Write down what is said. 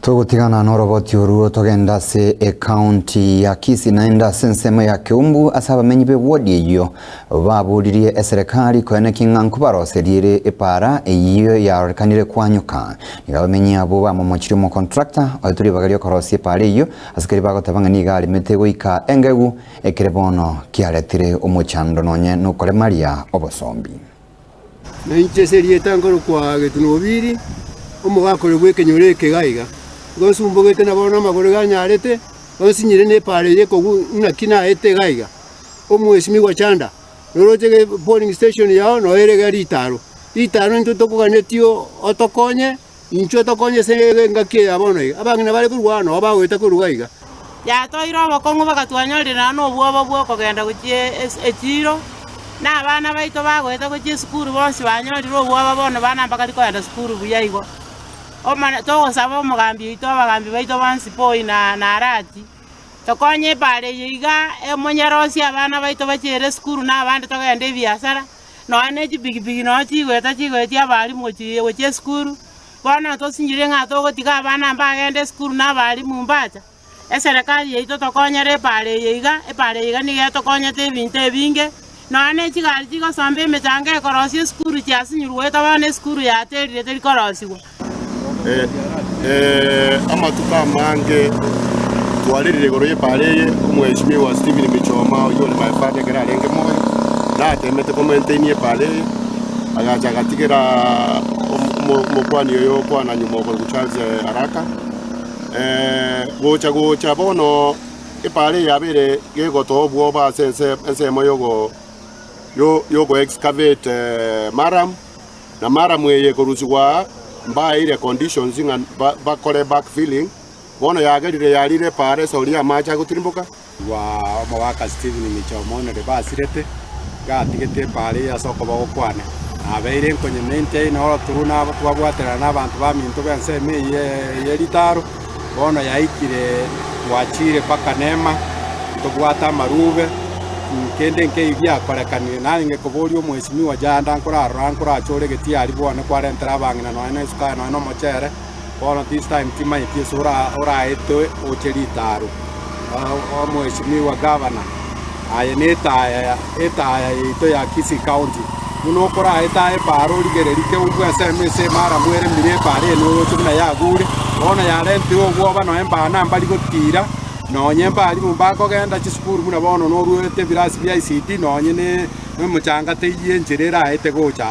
Togotigana noroboti oruo togende ase ecounty ya Kisii naende ase ensemo ya Keumbu ase abamenyi b'ewodi eyio baboririe eserekari koeneki ng'a nkobaroserie ere epaara eyio yarorekanire kwanyuka. Nigo abamenyi abwo bamomochirie omocontractor oetwe ribaga riokorosia epaara eyio ase keria bagoteba ng'a nigo aremete goika engegu ekere bono kiaretire omochando nonye nokoremaria obosombi. Na inche ase erieta nkorokwa Getuno-Obiri, omogaka bw'ekenyoro eke iga iga. Igo nsumbogete na bono amagoro iga anyarete, onsinyire nepaara eye ekogwa naki naete iga iga. Omwesimigwa Chanda, noroche ge polling station yao noyo ere iga ritaro. Ritaro intwe tokoganetie otokonye, inchuo otokonye ase engaki eye ya bono iga. Abang'ina bare korwa aa noo bagoeta korwa iga iga. Yatoeire obokong'u bagatwanyorera nonya nobwoba bw'okogenda gochia echiro, na abana baito bagoeta gochia esukuru bonsi banyorire obwoba bono bana mbakari kogenda sukuru buya igo. Omone togosaba omogambi oito abagambi baito bonsi Moi na na Arati, tokonye epaara eye iga emonyerosie abana baito bachiere esukuru na abande togende ebiasara, nonya ne chipikipiki nonya chigoeta chigoetia abalimu gochia gochia esukuru. Bono tosinyire ng'a togotiga abana mbagende esukuru na abalimu mbacha. Eserekari yaito tokonyere epaara eye iga, epaara eye iga nigo etokonyete ebinto ebinge, nonya ne chigari chigosomba emechango ekorosia esukuru chiasinyirwe goeta bono esukuru yaterire teri korosigwa. Amatuko amange twarerire igoro y'epaara eye, omweshimiwa Stephen Michoma oyio ore my father ekero arenge moyo, natemete ko maintain epaara eye, agacha agatigera omokwani oyo okwana nyuma okorokwa Charles Araka. Gocha gocha bono epaara eye yabeire gegotoa obwoba ase ensemo yogo excavate murram, na murram eye ekorusigwa aa mbaeire conditions ng'a bakore back filling, bono yagerire yarire epaara esauri y'amache agotirimboka. Igwa omogaka Stephen Michomo onere basirete, gatigete epaara eye ase okoboko kwane. Nabeire nkonyementia ine oroturu na twabwaterana nabanto baminto b'ensemo eye ye ritaro, bono yaikire twachire mpaka Nema, ntobwate amarube, kende nkeiyo giakorekanire. Narenge koboria omwesimigwa Janda nkorarora nkorachore egetiari bwane kwarentera abang'ina nonya na esukari nonya na omochere, bono this time timanyeti ase oraetwe oche ritaro. Omwesimigwa Gavana, aye netaya etaya yaito ya Kisii County, buna okoraeta epaara origererie keumbu ensemo ase emaramu ere mire epaara eye noroche buna yagure, bono yarentire obwoba nonya mbana mbari gotiira, nonye mbarimu mbakogenda chisukuru buna bono noruete ebirasi bia ICT nonye ne omochanga teiyo enchera eraete gocha.